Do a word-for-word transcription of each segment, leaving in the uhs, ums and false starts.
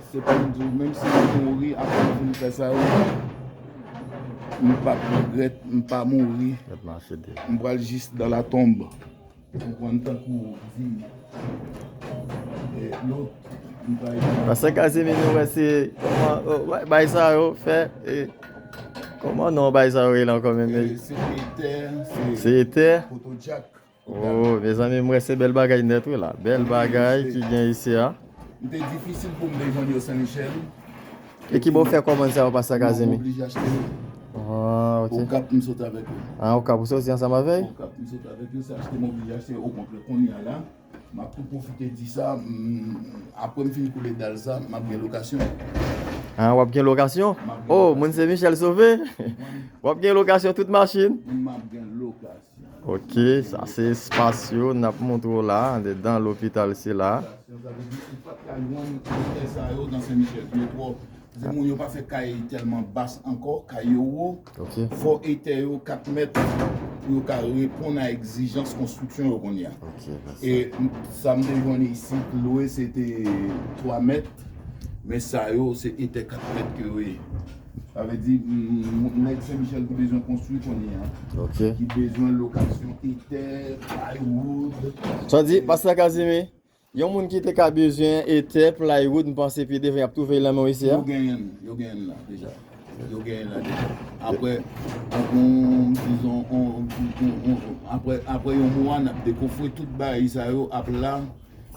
Se pou m di w, menm si m mouri apre m fin fè sa yo, m p ap regrèt, m pa mouri. M pral jis dans la tombe. Ou konprann, tankou di, e, lòt, m pa... Pastè Kazimi, nou wè se kòman, o, wè, bay sa yo fè, e, kòman non bay sa yo rele ankò menm? E, se Etè, se... Se Etè? Poto Djak. Oh, mezanmi, m wè se bèl bagay nèt wi la. Bèl bagay ki gen isi a. M te difisil pou m te jwenn yo Sen Michèl. E ki bò w fè kòmann sa yo, Pastè Kazimi? Non, m oblije achte yo. Ah, ok. Okap m sot avèk yo. Ah, Okap ou soti ansanm avè l? Okap m sot avèk yo, se achte m oblije achte yo. Okontrè, kounye a la, m ap tou pwofite di sa, m, apre m fin koule dal sa, m ap gen lokasyon. Ah, w ap gen lokasyon? M ap gen lokasyon. Oh, moun Sen Michèl sove. W ap gen lokasyon tout machin? M ap gen lokasyon. Ok, sa se espas yo n ap montre w la, andedan lopital sila. Sa vle di, ou pa t ka jwenn etè sa yo nan Sen Michèl. Yo twò, se moun yo pa fè kay tèlman bas ankò, kay yo wo. Ok. Fò etè yo kat mèt pou yo ka reponn a egzijans konstriksyon yo kounye a. Ok, mèsi. E m, sa m te jwenn isi, lwe se te twa mèt, men sa yo se etè kat mèt ke yo ye. Sa vle di, m, m, nèg Sen Michèl ki bezwen konstwi kounye a, ok, ki bezwen lokasyon etè, plywood. Sa di, Pastè Kazimi, yon moun ki te ka bezwen etè, plywood, m panse pi devan y ap twouve l nan men w isi a. Yo genyen l, yo genyen l la deja. Yo genyen l la deja. Apre, apre yon, dizon, on, on, on, on, apre, apre yon mwa, n ap dekofre tout bagay sa yo, ap la,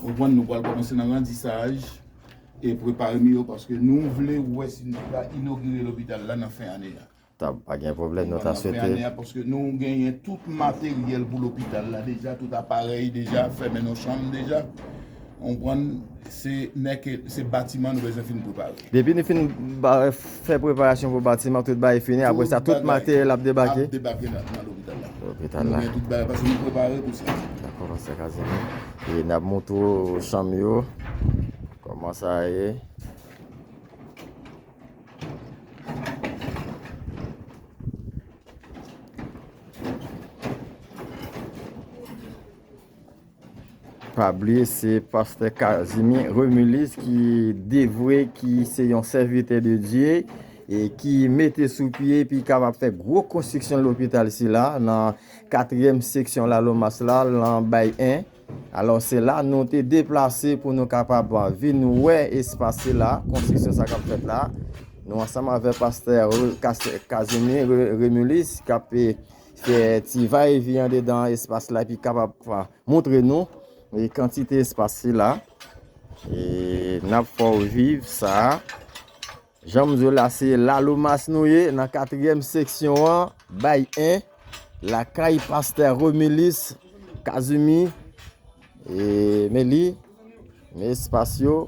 ou konprann, nou pral kòmanse nan randisaj e prepare mi yo, paske nou vle wè si nou ka inogire lopital la nan fen ane a. Tab, pa gen pwoblèm, nou ta swete. Paske nou genyen tout materyèl pou lopital la deja, tout aparèy deja, fèmen nou chanm deja. Ou konprann, se nèke, se batiman nou bezwen fin prepare. Depi nou fin ba, fè preparasyon pou batiman, tout bagay fini, apre sa, tout materyèl ap debake? Ap debake nan, nan lopital la. Lopital la. Nou gen tout bagay, paske nou prepare pou sa. Dakò, Pastè Kazimi. E n ap montre w chanm yo, kòman sa ye. Pa bliye, se Pastè Kazimi Remilus ki devwe, ki se yon sèvitè de Dye, e ki mete sou pye, epi kapab fè gwo konstriksyon lopital sila nan katriyèm seksyon Lalomas la, nan Bay en. Alò, se la nou te deplase pou nou kapab vin wè espas sila, konstriksyon sa k ap fèt la. Nou ansanm avèk pastè Re-, Kas-, Kazimi Re-, Remilus k ap, e, fè ti va e vyen andedan espas la, epi kapab, a, montre nou, e, kantite espas sila. E n ap fè w viv sa. Jan m di w la, se Lalomas nou ye, nan katriyèm seksyon an, Bay en, lakay pastè Remilus Kazimi, e, men li, men espas yo.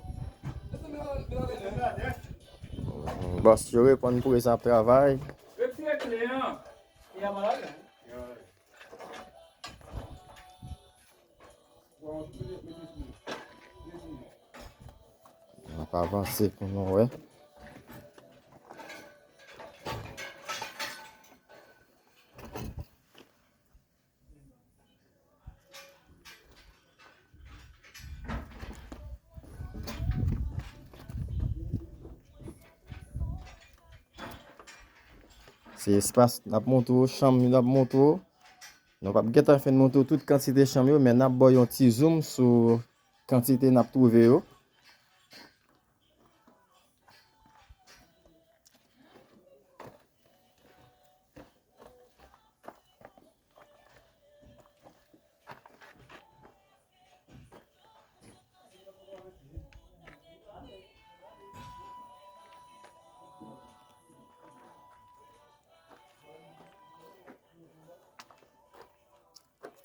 Bòs yo reponn prezan ap travay. Retire kle an. N ap avanse pou nou wè. Se espas n ap montre w, chanm n ap montre w. Nou p ap gentan fin montre w tout kantite chanm yo, men n ap ba w yon ti zoom sou kantite n ap twouve yo.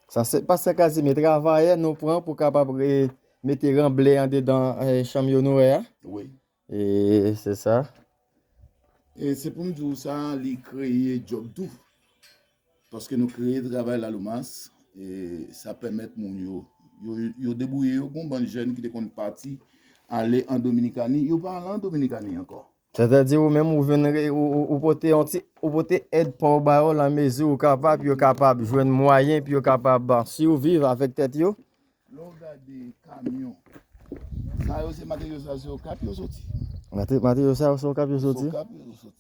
Sa se pastè Kazimi, travayè nou pran pou kapab re-, mete ranblè andedan, eh, chanm yo nou wè a. Wi. E se sa. E se pou m di w sa, li kreye djòb tou. Paske nou kreye travay Lalomas, e sa pèmèt moun yo, yo, yo debouye yo. Gon bann jèn ki te konn pati ale an Dominikani, yo pa ale an Dominikani ankò. Sètadi ou menm ou vin re-, ou, ou, ou pote yon ti, ou pote èd pa w ba yo, lan mezi ou kapab, yo kapab jwenn mwayen pou yo kapab, ah, siviv avèk tèt yo. Lè w gade kamyon, sa yo se materyo sa yo, se Okap yo soti. Mate-, materyal sa yo se Okap yo soti? Okap yo soti.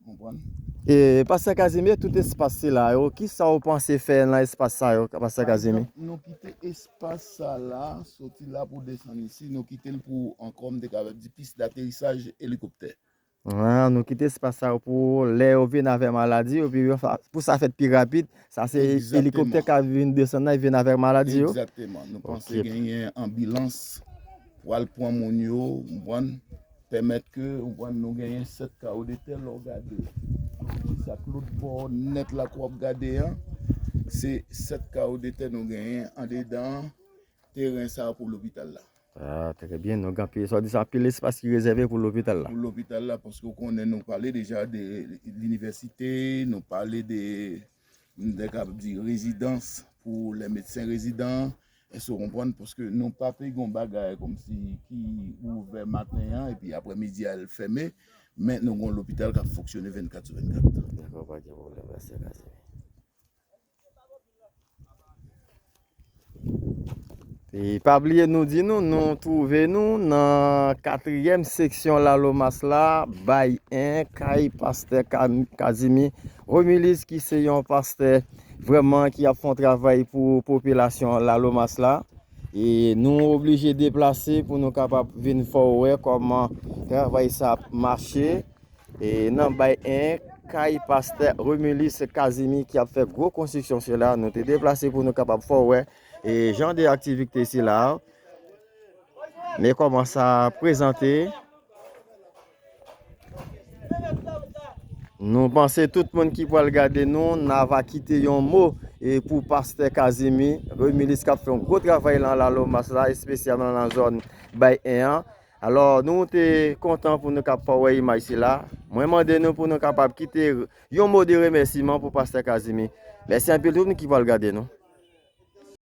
Konprann? E, Pastè Casimir, tout espas sila yo, kisa w panse fè nan espas sa yo, Pastè Casimir? Nou kite espas sa la, soti la pou desann isi, nou kite l pou ankò, m te kapab di, pis daterisaj elikoptè. Ah, nou kite espas sa yo pou lè yo vin avè maladi yo, pou sa fèt pi rapid. Sa se elikoptè k ap vin desann nan, vin avè maladi yo. Egzakteman. Nou panse genyen anbilans pou al pran moun yo, konprann, pèmèt ke, konprann, nou genyen sèt kawo de tè lè w gade. Sa k lòt bò nèt la k w ap gade an, se sèt kawo de tè nou genyen andedan teren sa pou lopital la. Ah, trè byen. Nou gen anpil, sa di sa, anpil espas ki rezève pou lopital la. Pou lopital la, paske w konnen nou pale deja de linivèsite, nou pale de, m te ka di, rezidans pou lè medsen rezidan. Èske w konprann? Paske nou pa pe gen yon bagay kòmsi ki ouvè maten an, epi aprè midi a l fèmen, men nou gen yon lopital k ap fonksyone vennkat sou vennkat. Dakò, pa gen pwoblèm, Pastè Casimir. E pa bliye nou di nou, nou twouve nou nan katriyèm seksyon Lalomas la, Bay en, kay pastè Kazimi Romulus, ki se yon pastè vrèman ki ap fè yon travay pou popilasyon Lalomas la. E nou oblije deplase pou nou kapab vin fè w wè kòman travay sa ap mache. E nan Bay en, kay pastè Romulus Kazimi ki ap fè gwo konstriksyon sila, nou te deplase pou nou kapab fè w wè e jan de aktivite sila. Men kòman sa prezante. Nou panse tout moun ki pral gade nou, n a va kite yon mo e pou pastè Kazimi Romulus k ap fè yon gwo travay nan Lalomas la, espesyalman nan zòn Bay en an. Alò, nou te kontan pou nou kap fè w wè imaj sila. Mwen mande nou pou nou kapab kite yon mo de remèsiman pou pastè Kazimi. Mèsi anpil tout moun ki pral gade nou.